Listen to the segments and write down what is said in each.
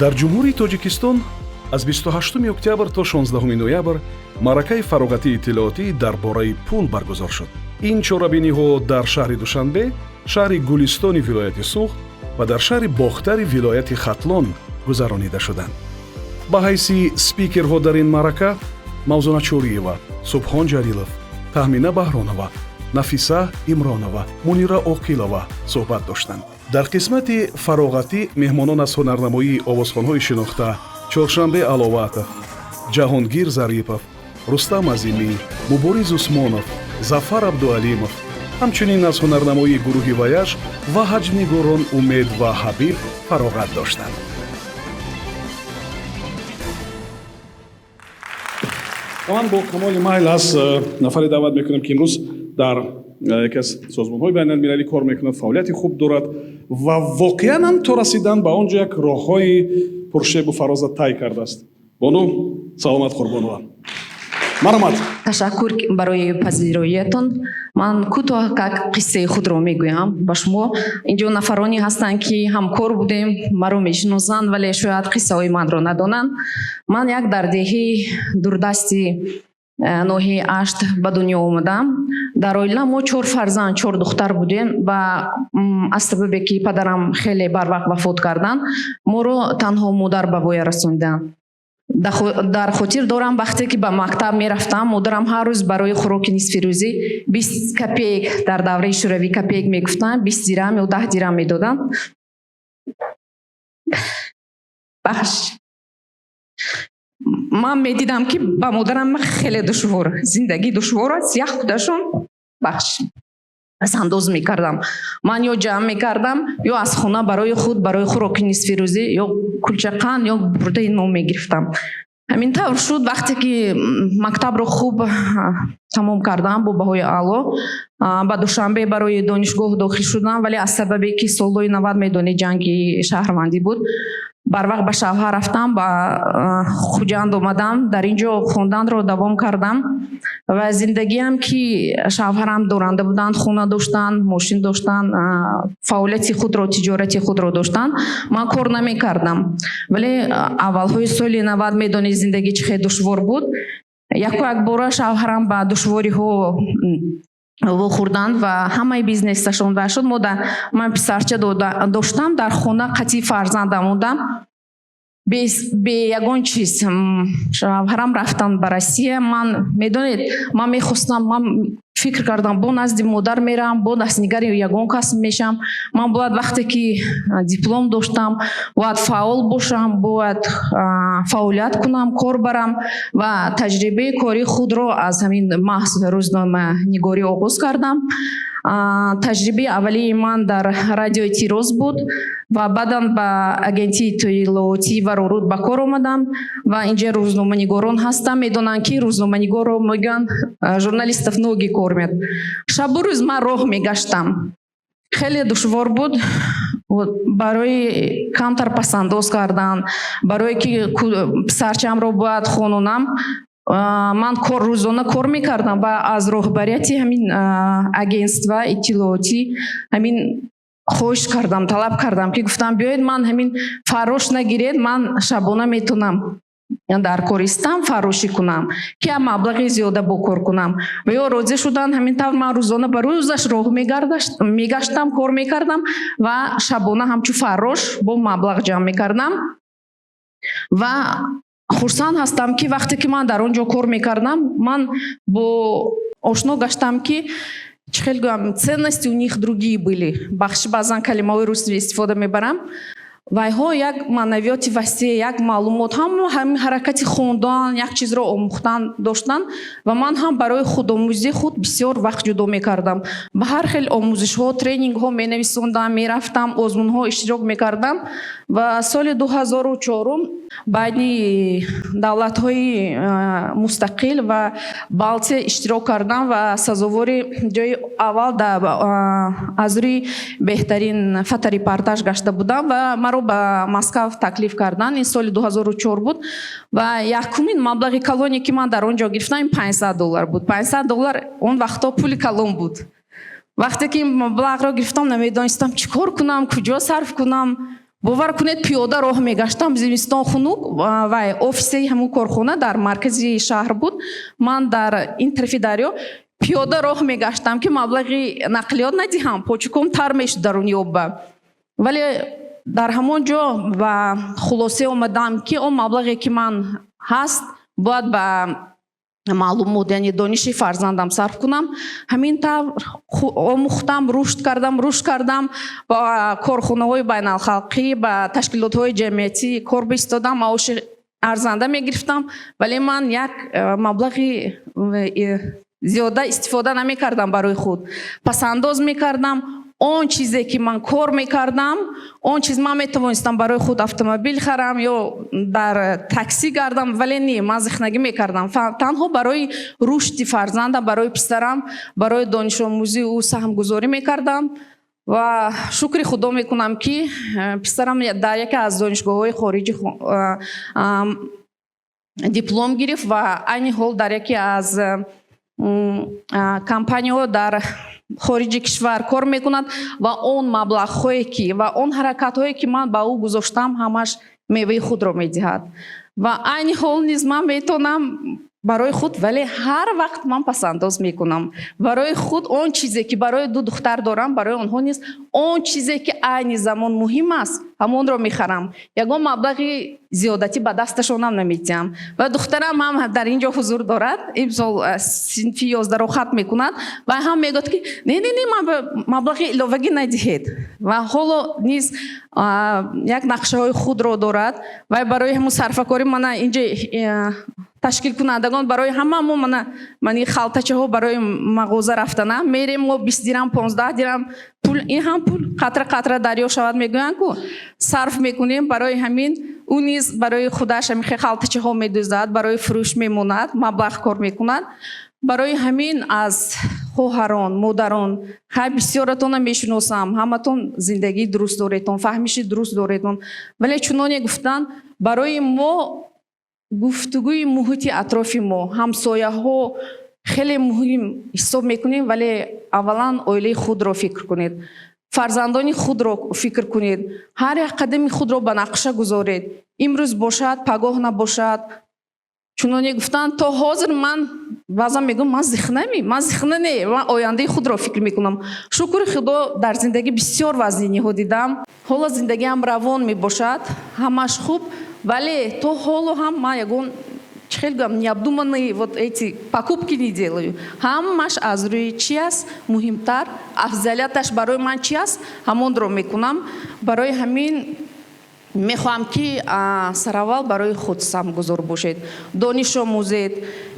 Дар Ҷумҳурии Тоҷикистон аз 28 октябр то 16 ноябр маъракаи фароғатии иттилоотӣ дар бораи пул баргузор шуд. Ин чорабиниҳо дар шаҳри Душанбе, шаҳри Гулистони вилояти Суғд ва дар шаҳри Бохтари вилояти Хатлон гузаронида шуданд. Ба ҳайси спикерҳо дар ин маърака Мавзуна Чӯриева, Субҳон Ҷалилов, Таҳмина Баҳронова, Нафиса Имронова, Мунира Оқилова суҳбат доштанд. Дар қисмати фароғатӣ меҳмонон аз ҳунарнамоии овозхонҳои шинохта Чоршанбе Аловатов, Ҷаҳонгир Зарипов, Рустам Азимӣ, Мубориз Усмонов, Зафар Абдуалимов, ҳамчунин аз ҳунарнамоии гурӯҳи Ваяш ва ҳаҷвнигорон Умед ва Ҳабиб фароғат доштанд. Ман бо камоли майл аз нафаре даъват мекунам, ки имрӯз дар яке аз созмонҳои байналмилалӣ кор мекунад, фаъолияти хуб дорад ва воқеан ҳам то расидан ба он ҷо як роҳҳои пуршебу фароза тай кардааст. Бону Саломат Қурбонова, марҳамат. Ташаккур барои пазироиятон. Ман кӯтоҳ как қиссаи худро мегӯям ба шумо. Инҷо нафароне ҳастанд, ки ҳамкор будем, маро мешиносанд, вале шояд қиссаҳои манро надонанд. Ман як дар деҳаи дурдасти ноҳияи Ашт ба дунё омадам. Дар оила мо чор фарзанд, чор духтар будем ва аз сабабе ки падарам хеле барвақт вафот карданд, моро танҳо модар ба воя расониданд. Дар хотир дорам, вақте ки ба мактаб мерафтам, модарам ҳар рӯз барои хӯроки нисфирӯзӣ 20 копеек, дар давраи шӯравӣ копеек мегуфтанд, 20 дирам ё 10 дирам медоданд. Бахш, ман медидам, ки ба модарам хеле душвор, зиндагӣ душвор аст, як худашон, бахш, пасандоз мекардам. Ман ё ҷамъ мекардам, ё аз хона барои худ, барои хӯроки нисфирӯзӣ ё кулчақанд, ё бурдаи нон мегирифтам. Ҳамин тавр шуд. Вақте ки мактабро хуб тамом кардам, бо баҳои аъло, ба Душанбе барои донишгоҳ дохил шудам, вале аз сабабе ки солҳои 90, медонед, ҷанги шаҳрвандӣ буд, барвақт ба шавҳар рафтам, ба Хуҷанд омадам. Дар ин ҷо хонданро давом кардам ва зиндагиам, ки шавҳарам доранда буданд, хона доштанд, мошин доштанд, фаъолияти худро, тиҷорати худро доштанд, ман кор намекардам. Вале аввалҳои соли 90, медонед, зиндагӣ чӣ хел душвор буд. Яку якбора шавҳарам ба душвориҳо вохӯрданд ва ҳамаи бизнесашон вай шуд. Мо ман писарча доштам, дар хона қатъи фарзандам будам, бе ягон чиз. Шавҳарам рафтанд ба Россия. Ман, медонед, ман мехостам, ман фикр кардам, бо назди модар мерам, бо дастнигари ягон кас мешам. Ман бояд, вақте ки диплом доштам, бояд фаъол бошам, бояд фаъолият кунам, кор барам. Ва таҷрибаи кори худро аз ҳамин маҳз рӯзноманигорӣ оғоз кардам. Таҷрибаи аввалии ман дар радиои Тироз буд ва баъдан ба агентии иттилоотӣ Вароруд ба кор омадам. Ва инҷа рӯзноманигорон ҳастанд, медонанд, ки рӯзноманигорро мегӯянд, журналистов ноги кормят. Шабу рӯз ман роҳ мегаштам, хеле душвор буд барои камтар пасандоз кардан, барое ки писарчамро бояд хононам. Ман кор, рӯзона кор мекардам ва аз роҳбарияти ҳамин агентства иттилоотӣ ҳамин хоҳиш кардам, талаб кардам, ки гуфтам: «Биёед, ман ҳамин фаррош нагиред, ман шабона метонам дар кор истам, фаррошӣ кунам, ки ам маблағи зиёда бо кор кунам». Ва ё розӣ шуданд. Ҳамин тавр ман рӯзона ба рӯзаш роҳ мегаштам, кор мекардам ва шабона ҳамчун фаррош бо маблағ ҷамъ мекардам. Ва хурсанд ҳастам, ки вақте ки ман дар он ҷо кор мекардам, ман бо ошно гаштам, ки чӣ хел гӯям, ценности у них другие были. Бахши, баъзан калимаҳои русӣ истифода мебарам. Вайҳо як маънавиёти васеъ, як маълумот, ҳама ҳамин ҳаракати хондан, як чизро омӯхтан доштанд. Ва ман ҳам барои худомӯзии худ бисёр вақт ҷудо мекардам, ба ҳар хел омӯзишҳо, тренингҳо менависондам, мерафтам, озмунҳо иштирок мекардам. Ва соли 2004-ум байни давлатҳои мустақил ва Балтия иштирок кардам ва сазовори ҷои аввал аз рӯи беҳтарин фоторепортаж гашта будам ва маро ба Москав таклиф карданд. Ин соли 2004 буд. Ва якумин маблағи калоне, ки ман дар он ҷо гирифтам, ин 500 доллар буд. 500 доллар он вақтҳо пули калон буд. Вақте ки ин маблағро гирифтам, намедонистам чӣ кор кунам, куҷо сарф кунам. Бовар кунед, пиёда роҳ мегаштам, зимистон хунук, ва офиси ҳамун корхона дар маркази шаҳр буд. Ман дар ин тарафи дарё пиёда роҳ мегаштам, ки маблағи нақлиёт надиҳам, почуком тар мешуд даруни обба. Вале дар ҳамон ҷо ба хулосе омадам, ки он маблағе, ки ман ҳаст, бояд ба маълумот, яъне дониши фарзандам сарф кунам. Ҳамин тавр омӯхтам, рушд кардам, рушд кардам, ба корхонаҳои байналхалқӣ, ба ташкилотҳои ҷамъиятӣ кор бистодам, маоши арзанда мегирифтам, вале ман як маблағи зиёда истифода намекардам барои худ, пасандоз мекардам. Он чизе, ки ман кор мекардам, он чиз ман метавонистам барои худ автомобил харам ё дар таксӣ гардам, вале не, ман зихнагӣ мекардам танҳо барои рушди фарзандам, барои писарам, барои донишомӯзии ӯ саҳмгузорӣ мекардам. Ва шукри худо мекунам, ки писарам дар яке аз донишгоҳҳои хориҷӣ диплом гирифт ва айни ҳол дар яке аз компанияҳо дар хориҷи кишвар кор мекунад. Ва он маблағҳое ки ва он ҳаракатҳое, ки ман ба ӯ гузоштам, ҳамаш меваи худро медиҳад. Ва айни ҳол низ ман метавонам барои худ, вале ҳар вақт ман пасандоз мекунам барои худ. Он чизе, ки барои ду духтар дорам, барои онҳо низ он чизе, ки айни замон муҳим аст, ҳамонро мехарам. Ягон маблағи зиёдатӣ ба дасташонам намедиҳам. Ва духтарам ҳам дар ин ҷо ҳузур дорад, имсол синфи 11-ро хатм мекунад ва ҳам мегӯяд, ки не, не, не, ман маблағи иловагӣ надиҳед. Ва ҳоло низ як нақшаҳои худро дорад ва барои ҳамун сарфакорӣ мана инҷа ташкилкунандагон барои ҳамамо мана мани халтачаҳо барои мағоза рафтана мерем, мо 20 дирам, 15 дирам пул, ин ҳам пул қатра қатра дарё шавад, мегӯянд ку, сарф мекунем. Барои ҳамин ӯ низ барои худаш ҳамин халтачаҳо медӯзад, барои фурӯш мемонад, маблағ кор мекунад. Барои ҳамин аз хоҳарон, модарон, хай, бисёратонро мешиносам, ҳаматон зиндагии дуруст доретон, фаҳмиши дуруст доретон, вале чуноне гуфтанд, барои мо гуфтугӯи муҳити атрофи мо, ҳамсояҳо хеле муҳим ҳисоб мекунем. Вале аввалан оилаи худро фикр кунед, фарзандони худро фикр кунед, ҳар як қадами худро ба нақша гузоред. Имрӯз бошад, пагоҳ набошад. Чуноне гуфтанд, то ҳозир ман баъзан мегӯям: ман зихнами, ман зихна не, ман ояндаи худро фикр мекунам. Шукри худо, дар зиндагӣ бисёр вазниниҳо дидам, ҳоло зиндагиам равон мебошад, ҳамаш хуб, вале то ҳоло ҳам ман ягон, чӣ хел гӯям, необдуманные вот эти покупки не делаю. Ҳамаш аз рӯи чи аст муҳимтар, афзалияташ барои ман чи аст, ҳамонро мекунам. Барои ҳамин мехоҳам, ки сараввал барои худ саҳмгузор бошед, дониш омӯзед,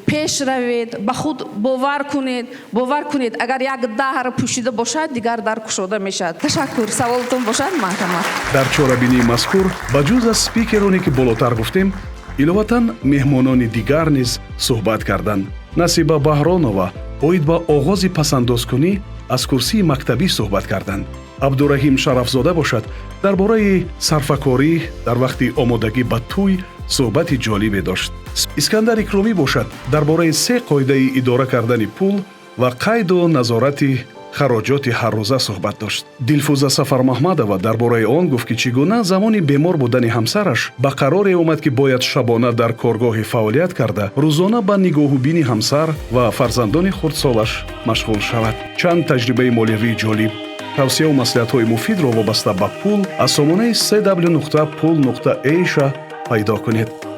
пеш равед, ба худ бовар кунед. Бовар кунед, агар як дар пӯшида бошад, дигар дар кушода мешавад. Ташаккур. Саволатон бошад, марҳамат. Дар чорабинии мазкур ба ҷуз аз спикероне, ки болотар гуфтем, иловатан меҳмонони дигар низ суҳбат карданд. Насиба Баҳронова оид ба оғози пасандозкунӣ аз курсии мактабӣ суҳбат карданд. Абдураҳим Шарафзода бошад, дар бораи сарфакорӣ дар вақти омодагӣ ба тӯй суҳбати ҷолибе дошт. Искандар Икромӣ бошад, дар бораи се қоидаи идора кардани пул ва қайду назорати хароҷоти ҳаррӯза суҳбат дошт. Дилфуза Сафармаҳмадова дар бораи он гуфт, ки чӣ гуна замони бемор будани ҳамсараш ба қароре омад, ки бояд шабона дар коргоҳе фаъолият карда, рӯзона ба нигоҳубини ҳамсар ва фарзандони хурдсолаш машғул шавад. Чанд таҷрибаи молиявии ҷолиб, тавсияву маслиҳатҳои муфидро вобаста ба пул аз сомонаи cw нуқта пул нуқта asia пайдо кунед.